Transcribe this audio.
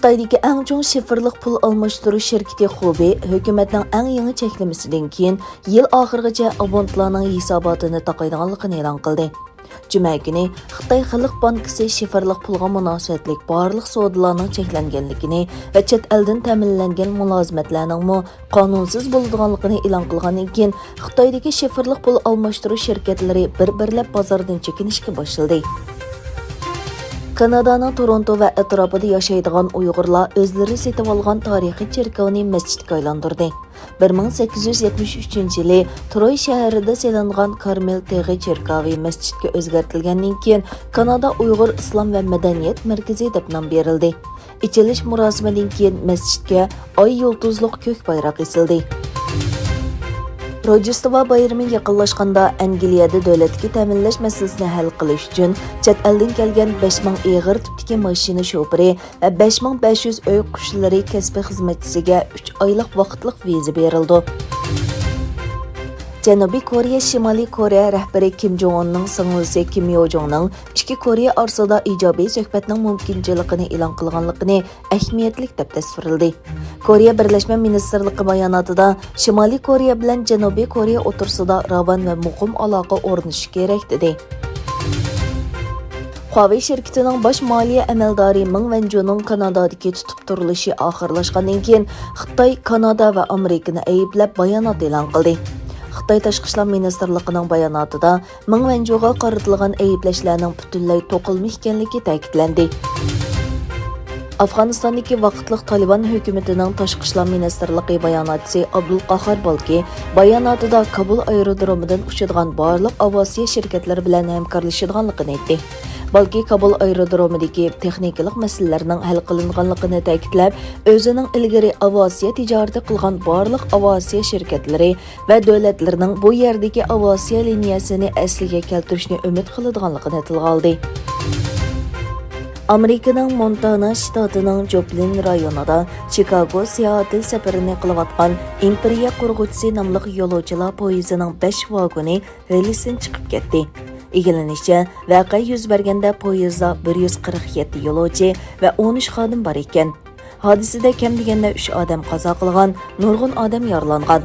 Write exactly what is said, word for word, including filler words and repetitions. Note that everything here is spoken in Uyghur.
خىتايدىكى ئەڭ چوڭ شىفىرلىق پۇل ئالماشتۇرۇش شىركىتى خۇبېي ھۆكۈمەتنىڭ ئەڭ يېڭى چەكلىمىسىدىن كېيىن يىل ئاخىرىغىچە ئابونتلارنىڭ ھېساباتىنى تاقايدىغانلىقىنى ئېلان قىلدى. جۈمە كۈنى خىتاي خەلق بانكىسى شىفىرلىق پۇلغا مۇناسىۋەتلىك بارلىق سودىلارنىڭ چەكلەنگەنلىكىنى ۋە چەت ئەلدىن تەمىنلەنگەن مۇلازىمەتلەرنىڭمۇ قانۇنسىز بولىدىغانلىقىنى ئېلان قىلغاندىن كېيىن، خىتايدىكى شىفىرلىق پۇل ئالماشتۇرۇش شىركەتلىرى بىر-بىرلەپ بازاردىن چېكىنىشكە باشلىدى. كانادانىڭ تورونتو ۋە ئەتراپىدا ياشايدىغان ئۇيغۇرلار ئۆزلىرى سېتىۋالغان تارىخىي چېركاۋنى مەسچىتكە ئايلاندۇردى. بىر مىڭ سەككىز يۈز يەتمىش ئۈچىنچى يىلى تروي شەھىرىدە سېلىنغان كارمېل تېغى چېركاۋى مەسچىتكە ئۆزگەرتىلگەندىن كېيىن، كانادا ئۇيغۇر ئىسلام ۋە مەدەنىيەت مەركىزى دەپ نام بېرىلدى. ئېچىلىش مۇراسىمىدىن كېيىن مەسچىتكە ئاي يۇلتۇزلۇق كۆك بايراق ئېسىلدى. روژدېستۋا بايرىمى يېقىنلاشقاندا، ئەنگلىيەدە دۆلەتتىكى تەمىنلەش مەسىلىسىنى ھەل قىلىش ئۈچۈن چەت ئەلدىن كەلگەن بەش مىڭ ئېغىر تىپتىكى ماشىنا شوپۇرى ۋە بەش مىڭ بەش يۈز ئۆي قوشنىلىرى كەسپىي خىزمەتچىسىگە ئۈچ ئايلىق ۋاقىتلىق ۋىزا بېرىلىدۇ. جەنۇبىي كورېيە شىمالىي كورېيە رەھبىرى كىم جوڭ ئۇننىڭ سىڭلىسى كىم يو جوڭنىڭ ئىككى كورېيە ئارىسىدا ئىجابىي سۆھبەتنىڭ مۇمكىنچىلىكىنى ئېلان قىلغانلىقىنى ئەھمىيەتلىك دەپ تەسۋىرلىدى. كورېيە بىرلەشمە مىنىستىرلىقى باياناتىدا، شىمالىي كورېيە بىلەن جەنۇبىي كورېيە ئوتتۇرىسىدا راۋان ۋە مۇقىم ئالاقە ئورنىشىشى كېرەك، دېدى. خۇاۋېي شىركىتىنىڭ باش مالىيە ئەمەلدارى مېڭ ۋەنجۇنىڭ كانادادىكى تۇتۇپ تۇرۇلۇشى ئاخىرلاشقاندىن كېيىن، خىتاي، كانادا ۋە ئامېرىكىنى ئەيىبلەپ بايانات ئېلان قىلدى. خىتاي تاشقى ئىشلار مىنىستىرلىقىنىڭ باياناتىدا، مېڭ ۋەنجۇغا قارىتىلغان ئەيىبلەشلەرنىڭ پۈتۈنلەي توقۇلما ئىكەنلىكى تەكىتلەندى. ئافغانىستاندىكى ۋاقىتلىق تالىبان ھۆكۈمىتىنىڭ تاشقى ئىشلار مىنىستىرلىقى باياناتچىسى ئابدۇل قاھار بالكى باياناتىدا كابۇل ئايرودرومىدىن ئۇچىدىغان بارلىق ئاۋىئاتسىيە شىركەتلىرى بىلەن ھەمكارلىشىدىغانلىقىنى ئېيتتى. بالكى كابۇل ئايرودرومىدىكى تېخنىكىلىق مەسىلىلەرنىڭ ھەل قىلىنغانلىقىنى تەكىتلەپ، ئۆزىنىڭ ئىلگىرى ئاۋىئاتسىيە تىجارىتى قىلغان بارلىق ئاۋىئاتسىيە شىركەتلىرى ۋە دۆلەتلىرىنىڭ بۇ يەردىكى ئاۋىئاتسىيە لىنىيەسىنى ئەسلىگە كەلتۈرۈشنى ئۈمىد قىلىدىغانلىقىنى تىلغا ئالدى. ئامېرىكىنىڭ مونتانا شتاتىنىڭ جوپلىن رايونىدا چىكاگو ساياھەت سەپىرىنى قىلىۋاتقان ئىمپېرىيە قۇرغۇچىسى ناملىق يولۇچىلار پويىزىنىڭ بەش ۋاگونى رېلىستىن چىقىپ كەتتى. ئىگىلىنىشىچە، ۋەقە يۈز بەرگەندە پويىزدا بىر يۈز قىرىق يەتتە يولۇچى ۋە ئون ئۈچ خادىم بار ئىكەن. ھادىسىدە كەم دېگەندە ئۈچ ئادەم قازا قىلغان، نۇرغۇن ئادەم يارىلانغان.